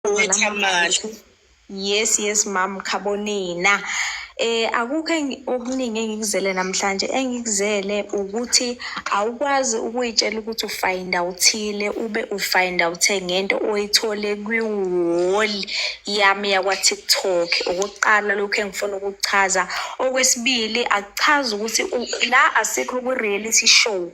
Wethamala. Yes, mam Khabonina. Akukho okuningi engikuzele namhlanje. Engikuzele ukuthi awukwazi ukuyitshela ukuthi ufind awuthile ube ufind awuthe ngento oyithole kwi-wall yami yakwa-TikTok. Okokuqala lokhu engifuna ukukuchaza. Okwesibili, akuchazi ukuthi la asikho kwi-reality show.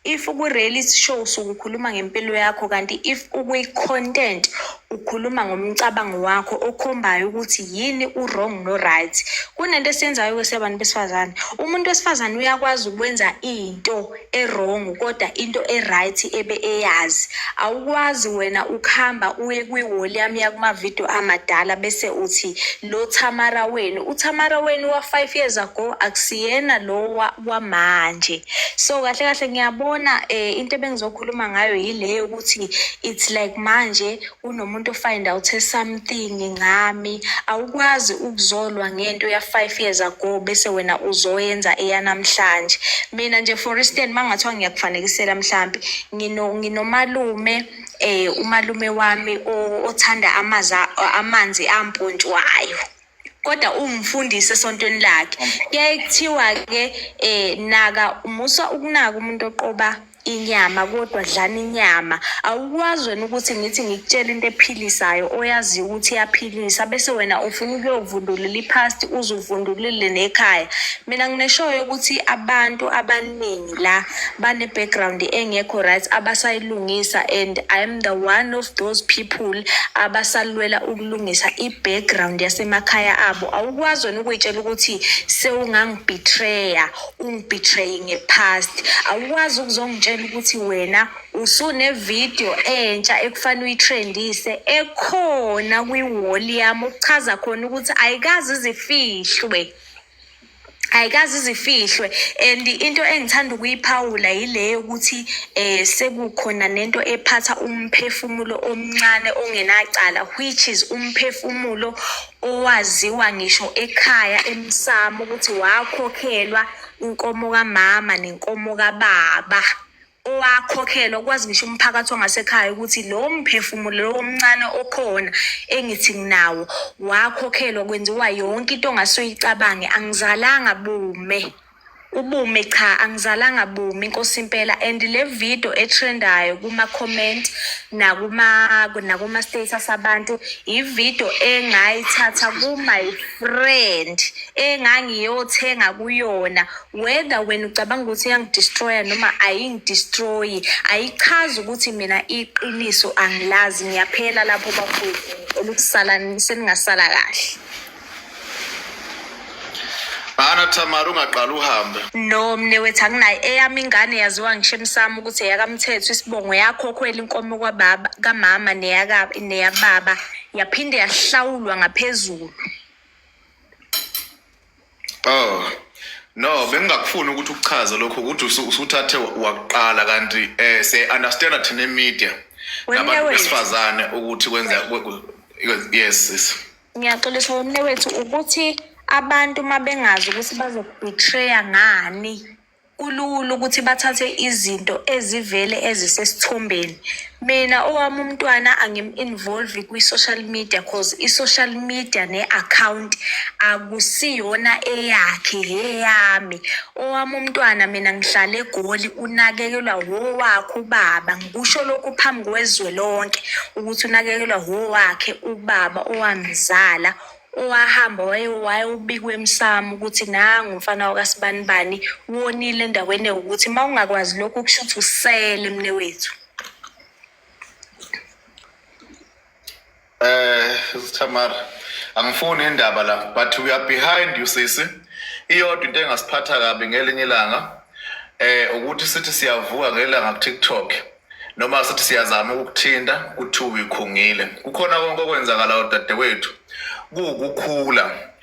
If ukwi-reality show usuke ukhuluma ngempilo yakho, kanti if ukwi-content ukhuluma ngomcabango wakho okhombayo ukuthi yini u-wrong no-right. Kunento esiyenzayo-ke siyabantu besifazane. Umuntu wesifazane uyakwazi ukwenza into e-wrong kodwa into e-right ebe eyazi. Awukwazi wena ukuhamba uye kwi-wall yami yakumavidiyo amadala bese uthi lo Thamara wenu, uThamara wenu wa-5 years ago akusiyena lo wamanje. So kahle kahle ngiyabona into ebengizokhuluma ngayo yile yokuthi it's like manje kunomuntu ofind out something ngami. Awukwazi ukuzolwa ngento ya-5 years ago bese wena uzoyenza eyanamhlanje. Mina nje, for instance, mangathiwa ngiyakufanekisela, mhlambi nginomalume, umalume wami othanda amanzi ampontshwayo, kodwa ungifundise esontweni lakhe. Kuyaye kuthiwa-ke naka, musa ukunaka umuntu oqoba inyama, kodwa dlana inyama. Awukwazi wena ukuthi ngithi ngikutshela into ephilisayo oyaziyo ukuthi iyaphilisa, bese wena ufuna ukuyovundulela i-past, uze uvundulile nekhaya. Mina ngineshoyo ukuthi abantu abaningi la bane-background engekho right abasayilungisa, and I'm the one of those people abasalwela ukulungisa i-background yasemakhaya abo. Awukwazi wena ukuyitshela ukuthi sewungangibetreya, ungibetray nge-past. Awukwazi ukuzongitshela ukuthi wena usune-video entsha ekufanele uyitrendise ekhona kwi-wall yami, okuchaza khona ukuthi ayikaze izifihlwe, ayikaze izifihlwe. And into engithanda ukuyiphawula yile yokuthi sekukhona nento ephatha umphefumulo omncane ongenacala, which is umphefumulo owaziwa ngisho ekhaya emsamo ukuthi wakhokhelwa inkomo kamama nenkomo kababa, owakhokhelwa kwazi ngisho umphakathi wangasekhaya ukuthi lo mphefumulo lo omncane okhona engithi nginawo wakhokhelwa, kwenziwa yonke into ongase uyicabange. Angizalanga bume ubume, cha, angizalanga bume, inkosi impela. And le video etrendayo kuma-comment nakuma-status abantu, ivideo engayithatha ku-my friend engangiyothenga kuyona. Whether wena ucabanga ukuthi iyangidestroya noma ayingidestroyi, ayichazi ukuthi mina iqiniso angilazi. Ngiyaphela lapho bafowethu, ngicela ukusala, seningasala kahle. Ana Thamara, ungaqala uhambe. No, mnewethu, anginayo eyami ingane. Yaziwa ngisho emsamo ukuthi eyakamthetho isibongo, yakhokhwela inkomo kwababa kamama neyababa, yaphinde yahlawulwa ngaphezulu. Oh. No, bengingakufuni ukuthi ukuchaze lokho ukuthi usuthathe wakuqala, kanti se understand thina media nabantu Wemnewethu. besifazane ukuthi kwenza yes sis. Ngiyaxolisa wemnewethu, ukuthi abantu uma bengazi ukuthi bazokubetreya ngani, kulula ukuthi bathathe izinto ezivele ezisesithombeni. Mina owami umntwana angim-involve kwi-social media, 'cause i-social media ne-account akusiyona eyakhe, eyami. Owami umntwana mina ngihlala eGoli, unakekelwa wowakhe ubaba. Ngikusho lokhu phambi kwezwe lonke ukuthi unakekelwa wowakhe ubaba owamzala, owahamba wayobikwa emsamo ukuthi nangu umfana wakasibanibani wonile endaweni ewukuthi. Uma ungakwazi lokhu, kusho ukuthi usele, mnewethu. Thamara, angifuni indaba la, but we are behind you, sisi. Iyodwa into engasiphatha kabi ngelinye ilanga ukuthi sithi siyavuka ngelanga ku TikTok noma sithi siyazama ukukuthinta, kuthiwa uyikhungile. Kukhona konke okwenzakalayo, dadewethu, kuwukukhula.